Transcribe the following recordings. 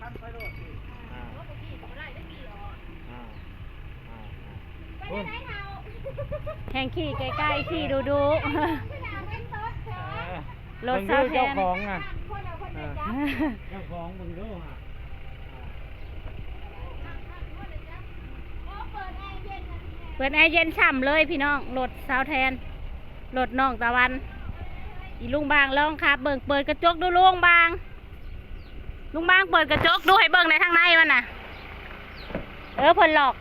ອ່າ ອ່າ ອ່າ ແຮ່ງຂີ່ໃກ້ໆ ຂີ່ດຸໆ ເອີ ລົດສາວແທນ ເບິ່ງດູເຈົ້າຂອງນະ ເອີ ເຈົ້າຂອງເບິ່ງດູ ເປີດແອເຢັນຊ່ຳເລີຍພີ່ນ້ອງ ລົດສາວແທນ ລົດນ້ອງຕາວັນ. ອີລຸງບາງລອງຂັບເບິ່ງ ເປີດກະຈົກດູລຸງບາງ. ລຸງບາງເປີດກະຈົກດູໃຫ້ເບິ່ງໃນທາງໃນມັນນະ ເອີ ເພິ່ນຫຼອກ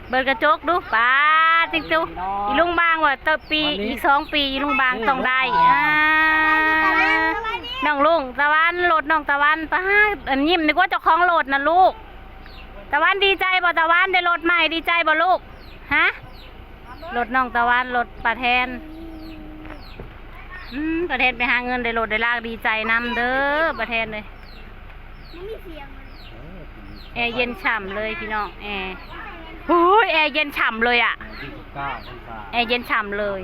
ເປີດກະຈົກດູ ປາດຕິໂຕ ອີລຸງບາງວ່າຕໍ່ປີ ອີກສອງປີ ອີລຸງບາງຕ້ອງໄດ້ ອ່າ ນ້ອງລຸງຕາວັນ ລົດນ້ອງຕາວັນ ປາດ ອັນຍິ້ມ ນຶກວ່າເຈົ້າຂອງລົດນະລູກ. ຕາວັນດີໃຈບໍ່ ຕາວັນໄດ້ລົດໃໝ່ ດີໃຈບໍ່ລູກ ຮະ? ລົດນ້ອງຕາວັນ ລົດປ້າແທນ ອືມ ປ້າແທນໄປຫາເງິນໄດ້ລົດໄດ້ລາງ ດີໃຈນຳເດີປ້າແທນເອີຍ. ແອເຢັນຊ່ຳເລີຍພີ່ນ້ອງ ແອ ໂອ້ຍ ແອເຢັນຊ່ຳເລີຍອະ ແອເຢັນຊ່ຳເລີຍ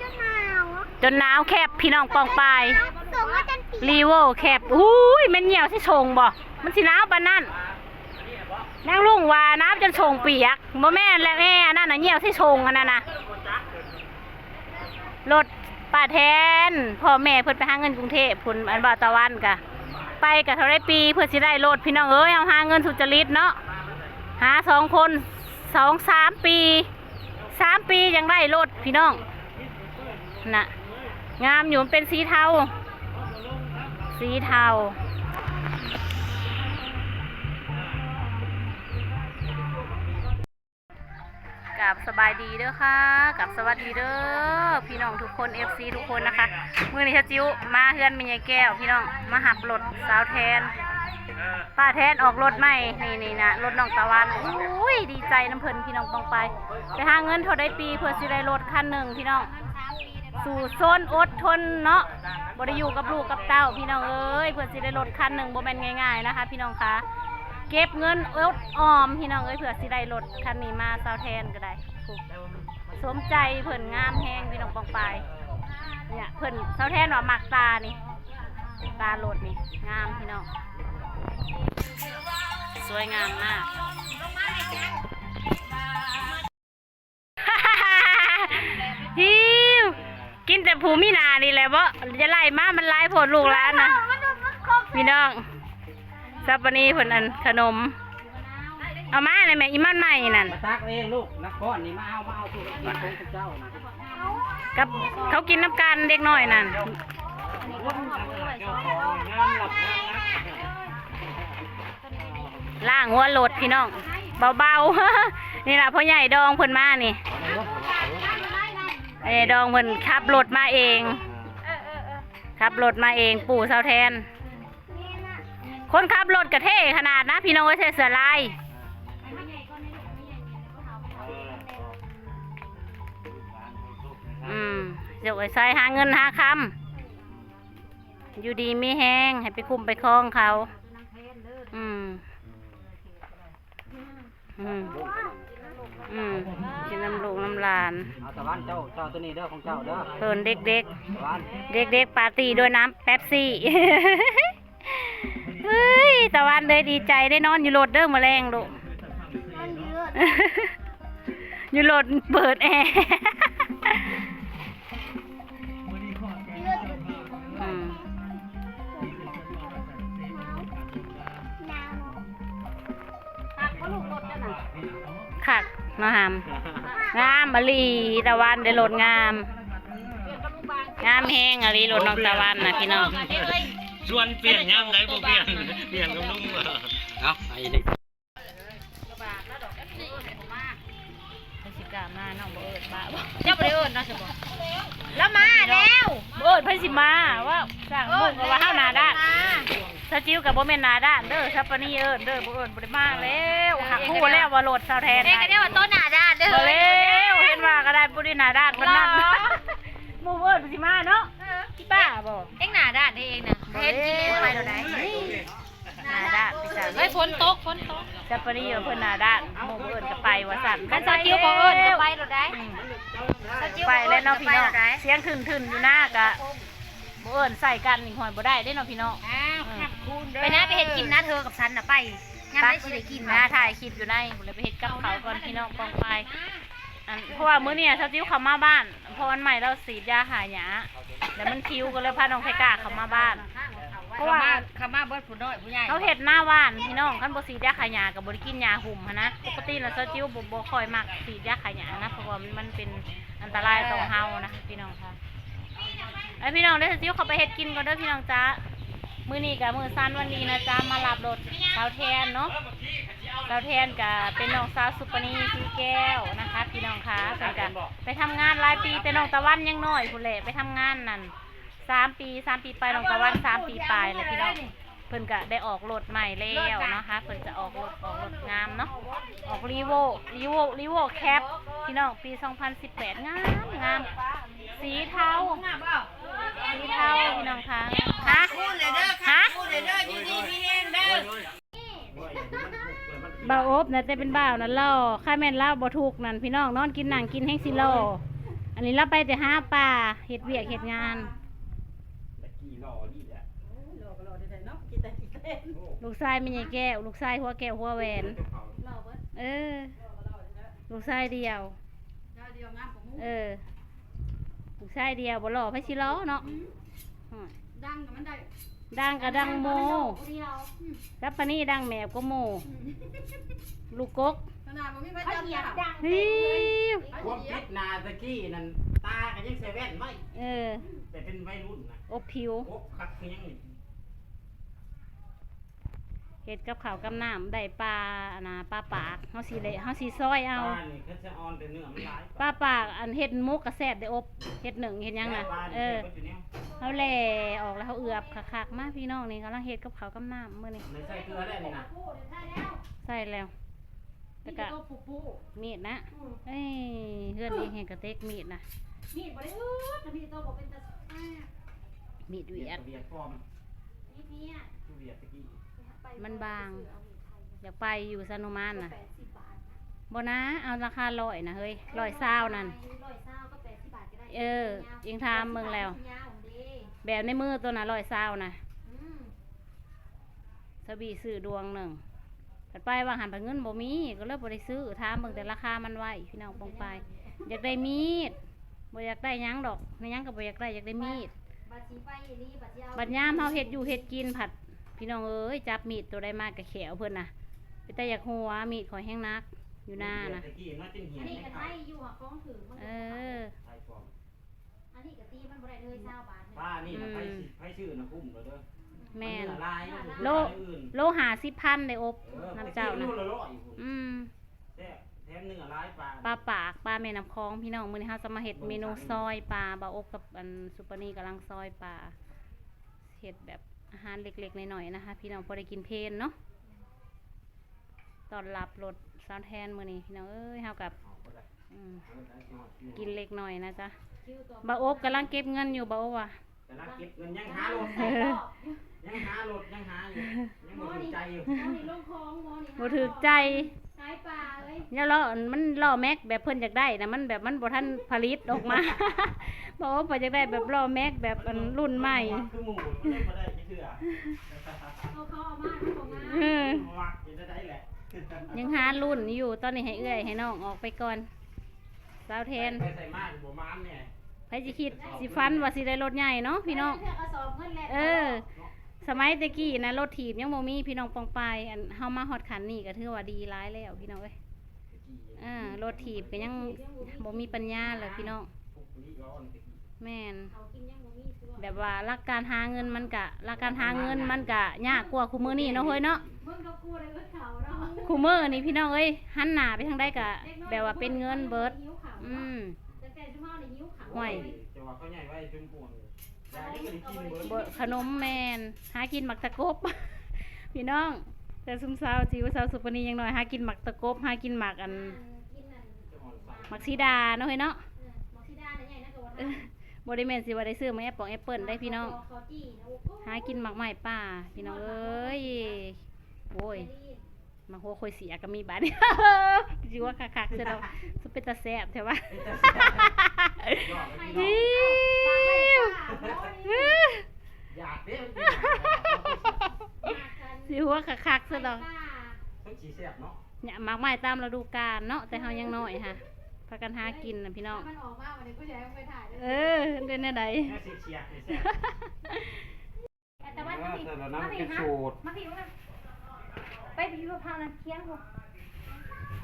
ຈົນໜາວ ຈົນໜາວແຄບພີ່ນ້ອງປ້ອງປາຍ ລີໂວແຄບ ໂອ້ຍ ແມ່ນຍ່ຽວໃສ່ຊົງບໍ່ ມັນຊິໜາວປານນັ້ນ. ນາງລຸງວ່າໜາວຈົນຊົງປຽກ ບໍ່ແມ່ນແລ້ວ ແອອັນນັ້ນນະ ຍ່ຽວໃສ່ຊົງອັນນັ້ນນະ. ລົດປ້າແທນ ພໍ່ແມ່ເພິ່ນໄປຫາເງິນກຸງເທບພຸ້ນ ອັນບ່າວຕາວັນກະ ໄປກະເທົ່າໃດປີ ເພື່ອຊິໄດ້ລົດ ພີ່ນ້ອງເອີຍ ເຮົາຫາເງິນສຸດຈະລິດເນາະ ຫາສອງຄົນ ສອງສາມປີ ສາມປີຍັງໄດ້ລົດພີ່ນ້ອງ. ນະ ງາມຢູ່ ມັນເປັນສີເທົາ ສີເທົາ. ກາບສະບາຍດີເດີຄ່ະ ກາບສະຫວັດດີເດີພີ່ນ້ອງທຸກຄົນ ເອັຟຊີ ທຸກຄົນນະຄະ. ມື້ນີ້ຊາວຈິ້ວມາເຮືອນແມ່ໃຫຍ່ແກ້ວພີ່ນ້ອງ ມາຮັບລົດສາວແທນ ປ້າແທນອອກລົດໃໝ່ ນີ້ໆ ນະ ລົດນ້ອງຕາວັນ. ໂອ້ຍ ດີໃຈນຳເພິ່ນພີ່ນ້ອງປ້ອງປາຍ ໄປຫາເງິນເທົ່າໃດປີ ເພື່ອຊິໄດ້ລົດຄັນໜຶ່ງພີ່ນ້ອງ. ສູ້ຊົນອົດທົນເນາະ ບໍ່ໄດ້ຢູ່ກັບລູກກັບເຕົ້າພີ່ນ້ອງເອີຍ ເພື່ອຊິໄດ້ລົດຄັນໜຶ່ງບໍ່ແມ່ນງ່າຍໆ ນະຄະ ພີ່ນ້ອງຄະ. ເກັບເງິນອົດອອມພີ່ນ້ອງເອີຍ ເພື່ອຊິໄດ້ລົດຄັນນີ້ມາ ສາວແທນກໍໄດ້ ສົມໃຈເພິ່ນ ງາມແຮງພີ່ນ້ອງປ້ອງປາຍ. ເພິ່ນ ສາວແທນວ່າມັກຕານີ້ ຕາລົດນີ້ງາມພີ່ນ້ອງ ສວຍງາມມາກ. ຫິວ ກິນແຕ່ຜູ້ມີໜ້ານີ້ແຫຼະເບາະ ຢ່າໄລ່ມາ ມັນຫຼາຍໂພດລູກຫຼານນະ ພີ່ນ້ອງ. ສັບປະນີເພິ່ນ ອັນຂະໜົມ ເອົາມາແລ້ວແມ່ ອີໝານໃໝ່ນັ້ນ ມາຕັກເອງລູກ ນັກປ້ອນນີ້ ມາເອົາ ມາເອົາ ຜູ້ກິນຂອງເຈົ້ານະ ກັບເຂົາກິນນຳກັນເດັກນ້ອຍນັ້ນ. ລ້າງຫົວລົດພີ່ນ້ອງ ເບົາໆ. ນີ້ລະພໍ່ໃຫຍ່ດອງເພິ່ນມານີ້ ພໍ່ໃຫຍ່ດອງເພິ່ນຂັບລົດມາເອງ ຂັບລົດມາເອງ ປູ່ສາວແທນ. ຄົນຂັບລົດກະເທ່ຂະໜາດນະພີ່ນ້ອງເອີຍ ໃສ່ເສື້ອລາຍ ອືມ ຢາກໃຫ້ໃຊ້ຫາເງິນຫາຄຳ ຢູ່ດີມີແຮງ ໃຫ້ໄປຄຸ້ມໄປຄອງເຂົາ ອືມ ອືມ ອືມ ກິນນຳລູກນຳຫຼານ. ເອົາຕາວັນ ເຈົ້າ ເຈົ້າໂຕນີ້ເດີ ຂອງເຈົ້າເດີ ເພິ່ນເດັກໆ ຕາວັນ ເດັກໆ ປາຕີ້ດ້ວຍນ້ຳເປັບຊີ. ເຮີ້ຍ ຕາວັນເອີຍ ດີໃຈໄດ້ນອນຢູ່ລົດເດີ ມື້ແລງລູກ ນອນຢູ່ລົດ ຢູ່ລົດເປີດແອ. ອືມ ຄັກບໍ່ລູກລົດເຈົ້ານະ? ຄັກເນາະຫຳ ງາມອີ່ຫຼີ ຕາວັນໄດ້ລົດງາມ ງາມແຮງອີ່ຫຼີ ລົດນ້ອງຕາວັນນະພີ່ນ້ອງ. ຊວນປ່ຽນຍາມໃດບໍ່ປ່ຽນ ປ່ຽນກັບລຸງ. ເອົາ ໄປເດ້. ໃຜຊິກ້າມາ ນ້ອງບໍ່ເອີ້ນປ້າບໍ່? ເຈົ້າບໍ່ໄດ້ເອີ້ນເນາະ ຊັ້ນບໍ່? ລາວມາແລ້ວ ບໍ່ເອີ້ນໃຜຊິມາ ເວົ້າຊ່າງ ເອີ້ນ ໝູ່ກໍວ່າເຮົາໜ້າດ້ານ ສາວຈິ້ວກໍບໍ່ແມ່ນໜ້າດ້ານເດີ ສັບປະນີເອີ້ນເດີ ບໍ່ເອີ້ນບໍ່ໄດ້ມາແລ້ວ ຫາກຮູ້ແລ້ວວ່າລົດສາວແທນ ແມ່ກໍເອີ້ນວ່າໂຕໜ້າດ້ານເດີ ບໍ່ແລ້ວ ເຫັນວ່າກໍໄດ້ບໍ່ໄດ້ໜ້າດ້ານປານນັ້ນ ໝູ່ເອີ້ນຊິມາເນາະ ເອີ ອີປ້າບໍ່ ເອັງໜ້າດ້ານເດ້ເອັງນະ ເຮັດກິນເອງໄປໂລດໄດ. ໜ້າດ້ານ ເຮີ້ຍ ຝົນຕົກ ຝົນຕົກ ຈັກປານນີ້ວ່າເພິ່ນໜ້າດ້ານ ໝູ່ບໍ່ເອີ້ນກໍໄປວ່າຊັ້ນ ຄັນສາວຈິ້ວບໍ່ເອີ້ນກໍໄປໂລດໄດ. ອືມ ສາວຈິ້ວ ໄປແລ້ວເນາະພີ່ນ້ອງ ສຽງທຶ່ນໆຢູ່ນາກະ ເອີ້ນໃສ່ກັນນີ້ຫ້ອຍບໍ່ໄດ້ເດ້ເນາະພີ່ນ້ອງ. ອ້າວ ເອີ ຄັບຄູນເດີ ໄປນະ ໄປເຮັດກິນນະ ເທີກັບສັນນະ ໄປ ຍາມໃດຊິໄດ້ກິນນະ ມາຖ່າຍຄລິບຢູ່ໃນພຸ້ນແຫຼະ ໄປເຮັດກັບເຂົາກ່ອນພີ່ນ້ອງປ້ອງປາຍ. ອັນ ເພາະວ່າມື້ນີ້ສາວຈິ້ວເຂົ້າມາບ້ານ ເພາະອັນໃໝ່ລາວສີດຢາຂ້າຫຍ້າ ແລ້ວມັນຫິວ ກໍເລີຍພານ້ອງໄທກ້າເຂົ້າມາບ້ານ. ເພາະວ່າ ເຂົ້າມາ ເຂົ້າມາເບິດຜູ້ນ້ອຍຜູ້ໃຫຍ່ ເຮົາເຮັດນາຫວ່ານພີ່ນ້ອງ ຄັນບໍ່ສີດຢາຂ້າຫຍ້າກໍບໍ່ໄດ້ກິນຫຍ້າຫຸ້ມຫັ້ນນະ. ປົກກະຕິນະສາວຈິ້ວບໍ່ ບໍ່ຄ່ອຍມັກສີດຢາຂ້າຫຍ້ານະ ເພາະວ່າມັນ ມັນເປັນອັນຕະລາຍຕໍ່ເຮົານະພີ່ນ້ອງ. ເອີ ພີ່ນ້ອງ ດຽວຊິວເຂົ້າໄປເຮັດກິນກ່ອນເດີພີ່ນ້ອງຈ້າ. ມື້ນີ້ກະມື້ສັນວັນດີນະຈ້າ ມາຮັບລົດສາວແທນເນາະ. ສາວແທນກະເປັນນ້ອງສາວສຸປະນີສີແກ້ວນະຄະພີ່ນ້ອງຄະ. ເພິ່ນກະໄປທຳງານຫຼາຍປີ ແຕ່ນ້ອງຕາວັນຍັງນ້ອຍພຸ້ນແຫຼະ ໄປທຳງານນັ້ນສາມປີ ສາມປີປາຍ ນ້ອງຕາວັນສາມປີປາຍແຫຼະພີ່ນ້ອງ. ເພິ່ນກະໄດ້ອອກລົດໃໝ່ແລ້ວເນາະຄະ ເພິ່ນຈະອອກລົດ ອອກລົດງາມເນາະ ອອກຣີໂວ້ ຣີໂວ້ ຣີໂວ້ແຄັບພີ່ນ້ອງ ປີສອງພັນສິບແປດ ງາມ ງາມ ສີເທົາ ສີເທົາພີ່ນ້ອງຄະ. ຮະ ຮະ ຢູ່ດີມີແຮງເດີ. ບ່າວອົບນະ ແຕ່ເປັນບ່າວນະຫຼໍ່ ຄັນແມ່ນລາວບໍ່ທຸກນັ້ນພີ່ນ້ອງ ນອນກິນນັ່ງກິນແຮງຊິຫຼໍ່. ອັນນີ້ລາວໄປແຕ່ຫາປາ ເຮັດວຽກເຮັດງານ. ຫຼໍ່ກໍຫຼໍ່ດີແຫຼະ ໂອ້ຍ ຫຼໍ່ກໍຫຼໍ່ແທ້ໆເນາະ ກິນແຕ່ກິນແຕ່ ໂອ້ ລູກຊາຍແມ່ໃຫຍ່ແກ້ວ ລູກຊາຍຫົວແກ້ວຫົວແຫວນ ຫຼໍ່ເບິດ ເອີ ຫຼໍ່ກໍຫຼໍ່ແທ້ໆ ລູກຊາຍດຽວ ຊາຍດຽວງາມກວ່າໝູ່ ເອີ ລູກຊາຍດຽວບໍ່ຫຼໍ່ໃຜຊິຫຼໍ່ເນາະ. ອືມ ອືມ ດັງກໍມັນໄດ້ ດັງກໍດັງໝູ່ ດັງກໍມັນໂດດຜູ້ດຽວ ອືມ ກັບປານີ້ດັງແມບກວ່າໝູ່ ອືມ ລູກກົກ ຂະໜາດບໍ່ມີໃຜຈັບ ເຂົາຫຽບດັງເຕັມເລີຍ ຮີ້ ຄວາມຜິດໜ້າຕະກີ້ນັ້ນ ຕາກໍຍັງໃສ່ແວ່ນໄວ້ ເອີ ແຕ່ເປັນໄວລຸ້ນນະ ອົບຜິວ ອົບຄັກຄືຫຍັງນີ້. ເຮັດກັບເຂົ້າກັບນ້ຳ ໄດ້ປາ ອັນນ່າ ປາປາກ ເຮົາຊິແລະ ເຮົາຊິຊອຍເອົາ ປານີ້ຄືສະອອນ ແຕ່ເນື້ອມັນຫຼາຍ ປາປາກ ອັນເຮັດໝົກກໍແຊບເດ້ ອົບ ເຮັດໜຶ້ງເຮັດຫຍັງນະ ແລະປານີ້ ເອີ ແຊບເບິດທຸກແນວ ເຮົາແລ່ອອກແລ້ວເຮົາເອືອບຄັກໆ. ມາພີ່ນ້ອງ ນີ້ກຳລັງເຮັດກັບເຂົ້າກັບນ້ຳມື້ນີ້ ໃສ່ເກືອແລ້ວນີ້ນະ ໃສ່ແລ້ວ ແລ້ວກໍມີດນະ ອືມ ເອີຍ ເຮືອນເອງແຮ່ງກະເຕັກມີດນະ ມີດບໍ່ໄດ້ອຶດ ມີດໂຕບໍ່ເປັນຕາແຊບ ມີດຫວຽດ ມີດຫວຽດ ຄືຫວຽດຕະກີ້ ມັນບາງ ຢາກໄປຢູ່ຊານຸມານນະ ບໍ່ນາ ເອົາລາຄາຮ້ອຍນະເຮີ້ຍ ຮ້ອຍຊາວນັ້ນ ເອີ ເອງຖາມເບິ່ງແລ້ວ ແບບໃນມືໂຕນະ ຮ້ອຍຊາວນະ ອືມ ສະຫວີຊື້ດວງໜຶ່ງ ພັດໄປວ່າຫັ້ນ ພັດເງິນບໍ່ມີ ກໍເລີຍບໍ່ໄດ້ຊື້ ຖາມເບິ່ງແຕ່ລາຄາມັນໄວ້ ພີ່ນ້ອງປ້ອງປາຍ ຢາກໄດ້ມີດ ບໍ່ຢາກໄດ້ຫຍັງດອກ ໃນຫຍັງກໍບໍ່ຢາກໄດ້ ຢາກໄດ້ມີດ ບັດຊິໄປອີ່ຫຼີ ບັດຊິເອົາ ບັດຍາມເຮົາເຮັດຢູ່ເຮັດກິນພັດ ພີ່ນ້ອງເອີຍ ຈັບມີດໂຕໃດມາກໍແຂວເພິ່ນນະ ເປັນຕາຢາກຫົວ ມີດຂ້ອຍແຮງໜັກ ຢູ່ນານະ ຕະກີ້ມາຈົນເຫຍ ອັນນີ້ກໍໄທຢູ່ ຂອງຖືກມັນ ເອີ ໄທປອມ ອັນນີ້ກະຕີມັນບໍ່ໄດ້ເລີຍຊາວບາດ ປານີ້ນະ ອືມ ໃຜຊື້ນະຄຸ້ມໂລດເດີ ແມ່ນ ໂລ ໂລຫ້າສິບພັນໄດ້ອົບ ເອີ ນຳເຈົ້ານະ ໂລລະຮ້ອຍພຸ້ນ ອືມ ແຊບ ແຖມເນື້ອຫຼາຍປາ ປາປາກ ປາແມ່ນ້ຳຂອງ ພີ່ນ້ອງ ມື້ນີ້ເຮົາຈະມາເຮັດເມນູຊອຍປາ ບ່າວອົບກັບອັນສຸປະນີກຳລັງຊອຍປາ ເຮັດແບບອາຫານເລັກໆນ້ອຍໆນະຄະ ພີ່ນ້ອງ ພໍໄດ້ກິນເພນເນາະ ຕ້ອນຮັບລົດສາວແທນມື້ນີ້ ພີ່ນ້ອງເອີຍ ເຮົາກັບ ອືມ ກິນເລັກໜ້ອຍນະຈ໊ະ ບ່າວອົບກຳລັງເກັບເງິນຢູ່ ບ່າວອົບວ່າ ກຳລັງເກັບເງິນ ຍັງຫາລົດ ຍັງຫາລົດ ຍັງຫາຢູ່ ຍັງບໍ່ຖືກໃຈຢູ່ ບໍ່ຖືກໃຈ ຂາຍປາເອີຍ ຢ່າລໍ້ ມັນລໍ້ແມັກແບບເພິ່ນຢາກໄດ້ນະ ມັນແບບມັນບໍ່ທັນຜະລິດອອກມາ ບໍ່ວ່າເພິ່ນຢາກໄດ້ແບບລໍ້ແມັກແບບອັນລຸ້ນໃໝ່ ຄືໝູ່ ມັນເລີຍບໍ່ໄດ້ຈັກເທື່ອ ເຂົາເອົາມາມັນບໍ່ງາມ ເອີ ມັກເຮັດແນວໃດແຫຼະ ຍັງຫາລຸ້ນຢູ່ ຕອນນີ້ໃຫ້ເອື້ອຍໃຫ້ນ້ອງອອກໄປກ່ອນ ສາວແທນ ໄປໃສມາກໍບໍ່ມານແນ່ ໃຜຊິຄິດຊິຝັນວ່າຊິໄດ້ລົດໃຫຍ່ເນາະພີ່ນ້ອງ ເອີ ສະໄໝແຕ່ກີ້ນະ ລົດຖີບຍັງບໍ່ມີ ພີ່ນ້ອງປ້ອງປາຍ ອັນເຮົາມາຮອດຂັ້ນນີ້ກໍຖືວ່າດີຫຼາຍແລ້ວ ພີ່ນ້ອງເອີຍ ເອີ ລົດຖີບກໍຍັງບໍ່ມີປັນຍາແຫຼະພີ່ນ້ອງ ແມ່ນ ແບບວ່າຫຼັກການຫາເງິນມັນກະ ຫຼັກການຫາເງິນມັນກະຍາກກວ່າຄູ່ມື້ນີ້ເນາະເຮີ້ຍເນາະ ຄູ່ມື້ນີ້ພີ່ນ້ອງເອີຍ ຫັນໜ້າໄປທາງໃດກະແບບວ່າເປັນເງິນເບິດ ອືມ ຫ້ວຍ ບໍ່ ຂະໜົມແມ່ນ ຫາກິນໝາກຕະກົບ ພີ່ນ້ອງ ແຕ່ຊຸມສາວຈິ້ວ ສາວສຸປະນີຍັງນ້ອຍ ຫາກິນໝາກຕະກົບ ຫາກິນໝາກອັນ ໝາກສີດາເນາະເຮີ້ຍເນາະ ເອີ ໝາກສີດານະໃຫຍ່ນະ ບໍ່ໄດ້ແມ່ນຊິວ່າໄດ້ຊື້ໝາກແອັບປອງແອັບເປິ້ນໄດ໋ພີ່ນ້ອງ ຫາກິນໝາກໄມ້ປ່າ ພີ່ນ້ອງເອີຍ ໂອ້ຍ ໝາກຫົວໂຄຍເສຍກໍມີບາດນີ້ ຊິວ່າຄັກໆຊະດອກ ຄືເປັນຕາແຊບແທ້ວະ ເປັນຕາແຊບ ຈິ້ວ ເປັນຕາແຊບ ເອີ ເອີ ຢູ່ ຫົວຄັກໆ ຊະດອກ. ຄືຊິແຊບເນາະ. ຫຍ້າໝາກໄມ້ຕາມລະດູການເນາະ, ແຕ່ເຮົາຍັງນ້ອຍຫະ ພາກັນຫາກິນນະພີ່ນ້ອງ. ມັນອອກມາບັດນີ້ ຜູ້ໃຫຍ່ເອົາໄປຖ່າຍເດີ້. ເອີ ເປັນແນວໃດ? ແນວຊິເຊຍກນີ້ແຊບ. ແຕ່ວ່າ ເອີ ມາພີ້ ແຕ່ລະນັ້ນ ມາພີ້ ເປັນສູດ ມາພີ້ ມາ ໄປຢູ່ພາວນັ້ນຄຽງພຸ້ນ.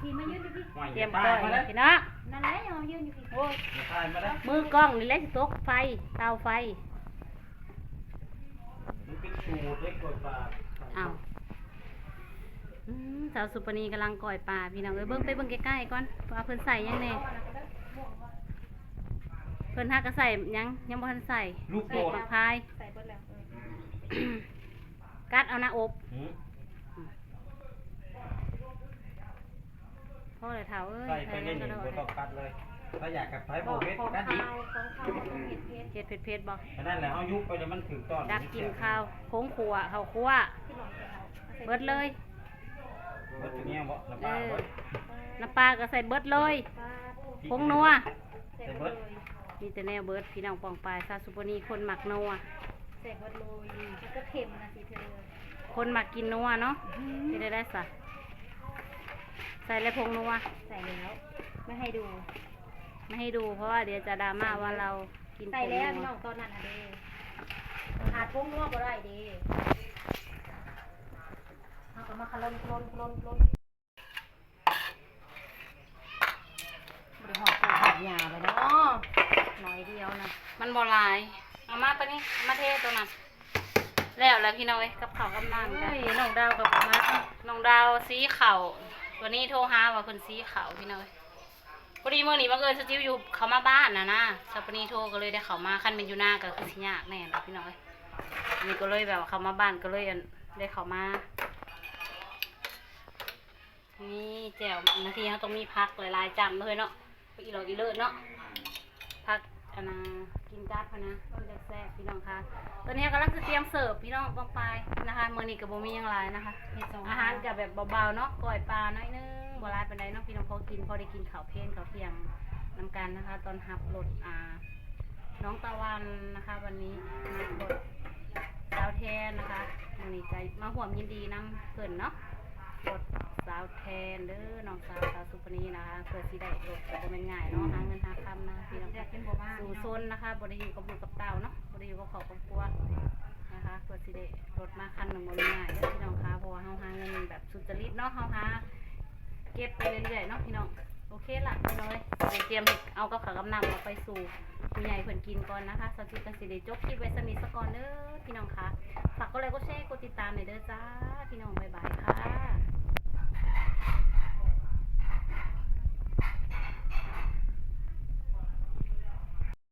ພີ້ ມາຢືນຢູ່ພີ້. ຕຽມກ້ອຍພີ່ນ້ອງ. ນັ້ນແຫຼະ ເຮົາຢືນຢູ່ພີ້. ໂອ້ຍ ຢ່າຖ່າຍມາເດີ້. ມືກ້ອງນີ້ແຫຼະຊິຕົກໄຟ ເຕົາໄຟ. ມັນເປັນສູດເດ້ ກ້ອຍປ່າ. ອ້າວ ອືມ ສາວສຸປະນີກຳລັງກ້ອຍປາພີ່ນ້ອງເອີຍ. ເບິ່ງ ໄປເບິ່ງໃກ້ໆກ່ອນວ່າເພິ່ນໃສ່ຫຍັງແດ່. ເພິ່ນຫາກະໃສ່ຫຍັງ ຍັງບໍ່ທັນໃສ່. ລູກໂດດ ໝາກພາຍ ໃສ່ເບິດແລ້ວ. ເອີ ກັດເອົາໜ້າອົບ. ຫືມ ພໍແລ້ວເຖົ້າເອີຍ. ໃສ່ໄປໃນນີ້ ບໍ່ຕ້ອງກັດເລີຍ. ຖ້າຢາກກັດໄປບໍ່ເຜັດ ກັດອີກ. ເຮັດເຜັດໆບໍ່? ອັນນັ້ນແຫຼະ ເຮົາຍຸບໄປແລ້ວມັນຖືກຕ້ອນ. ດັບກິ່ນຄາວ ຜົງຂົ້ວ ເຂົ້າຂົ້ວ ເບິດເລີຍ. ເບິດແນວບໍ່? ນ້ຳປາເບິດ ນ້ຳປາກໍໃສ່ເບິດເລີຍ. ຜົງນົວ ໃສ່ເບິດ. ມີແຕ່ແນວເບິດພີ່ນ້ອງປ້ອງປາຍ. ສາວສຸປະນີຄົນມັກນົວ ໃສ່ເບິດເລີຍ. ມັນກໍເຄັມນະຊິເທີ. ຄົນມັກກິນນົວເນາະ. ເຮັດໄດ້ໄດ໋ສະ? ໃສ່ແລ້ວຜົງນົວ. ໃສ່ແລ້ວ ມາໃຫ້ດູ ມາໃຫ້ດູ ເພາະວ່າດຽວຈະດຣາມາວ່າລາວກິນຜົງນົວ. ໃສ່ແລ້ວພີ່ນ້ອງ ຕອນນັ້ນນະເດ້ ຂາດຜົງນົວບໍ່ໄດ້ເດ້. ເຮົາກໍມາຄະລົນ ຄະລົນ ຄະລົນ ຄະລົນ. ບໍ່ໄດ້ຮອດປູກຮອດຫຍ້າແລ້ວເນາະ ໜ້ອຍດຽວນະ ມັນບໍ່ຫຼາຍ. ເອົາມາປານນີ້ ເອົາມາເທໂຕນັ້ນ. ແລ້ວແຫຼະພີ່ນ້ອງເອີຍ ກັບເຂົ້າກັບນ້ຳ. ເອີຍ ນ້ອງດາວກໍມາ ນ້ອງດາວສີເຂົ້າ. ຕົວນີ້ໂທຫາວ່າເພິ່ນສີເຂົ້າພີ່ນ້ອງເອີຍ. ພໍດີມື້ນີ້ບັງເອີນສະຈິວຢູ່ ເຂົ້າມາບ້ານນະນະ ສາວປານີໂທ ກໍເລີຍໄດ້ເຂົ້າມາ. ຄັນແມ່ນຢູ່ນາກໍຄືຊິຍາກແນ່ລະພີ່ນ້ອງເອີຍ. ນີ້ກໍເລີຍແບບວ່າເຂົ້າມາບ້ານ ກໍເລີຍ ອັນ ໄດ້ເຂົ້າມາ. ນີ້ແຈ່ວ ບາງທີເຮົາຕ້ອງມີຜັກຫຼາຍໆຈ້ຳເລີຍເນາະ ອີ່ຫຼອກອີ່ເລີດເນາະ. ຜັກອັນນ່າ ກິນກັບຫັ້ນນະ ມັນຈະແຊບພີ່ນ້ອງຄະ. ຕອນນີ້ເຮົາກຳລັງຊິຕຽມເສີບພີ່ນ້ອງປ້ອງປາຍນະຄະ. ມື້ນີ້ກໍບໍ່ມີຫຍັງຫຼາຍນະຄະ ເຮັດສອງອາຫານ ອາຫານກໍແບບເບົາໆເນາະ ກ້ອຍປາໜ້ອຍໜຶ່ງ ບໍ່ຫຼາຍປານໃດເນາະ ພໍກິນ ພໍໄດ້ກິນເຂົ້າເພນເຂົ້າທ່ຽງນຳກັນນະຄະ. ຕ້ອນຮັບລົດ ອ່າ ນ້ອງຕາວັນນະຄະ ວັນນີ້ມາລົດສາວແທນນະຄະ. ມື້ນີ້ກໍມາຮ່ວມຍິນດີນຳເພິ່ນເນາະ ລົດສາວແທນເດີ ນ້ອງສາວ ສາວສຸປະນີນະຄະ. ເພື່ອຊິໄດ້ລົດກໍບໍ່ແມ່ນງ່າຍເນາະ ຫາເງິນຫາຄຳນະພີ່ນ້ອງ ສູ້ຊົນນະຄະ. ບໍ່ໄດ້ຢູ່ກັບລູກກັບເຕົ້າເນາະ ບໍ່ໄດ້ຢູ່ກັບຄອບກັບຄົວນະຄະ. ເພື່ອຊິໄດ້ລົດມາຄັນໜຶ່ງບໍ່ແມ່ນງ່າຍເດີພີ່ນ້ອງຄະ ເພາະວ່າເຮົາຫາເງິນແບບ ສຸດຈະລິດເນາະ ເຮົາຫາເກັບໄປເລື້ອຍໆເນາະພີ່ນ້ອງ. ໂອເຄລະພີ່ນ້ອງເອີຍ ຊິໄດ້ຕຽມເອົາກັບເຂົ້າກັບນ້ຳເອົາໄປສູ່ຜູ້ໃຫຍ່ເພິ່ນກິນກ່ອນນະຄະ. ສາວຈິດກໍຊິໄດ້ຈົບຄລິບໄວ້ສ່ຳນີ້ສາກ່ອນເດີພີ່ນ້ອງຄະ. ຝາກກົດໄລ ກົດແຊ ກົດຕິດຕາມແດ່ເດີຈ້າພີ່ນ້ອງ. ບາຍບາຍ.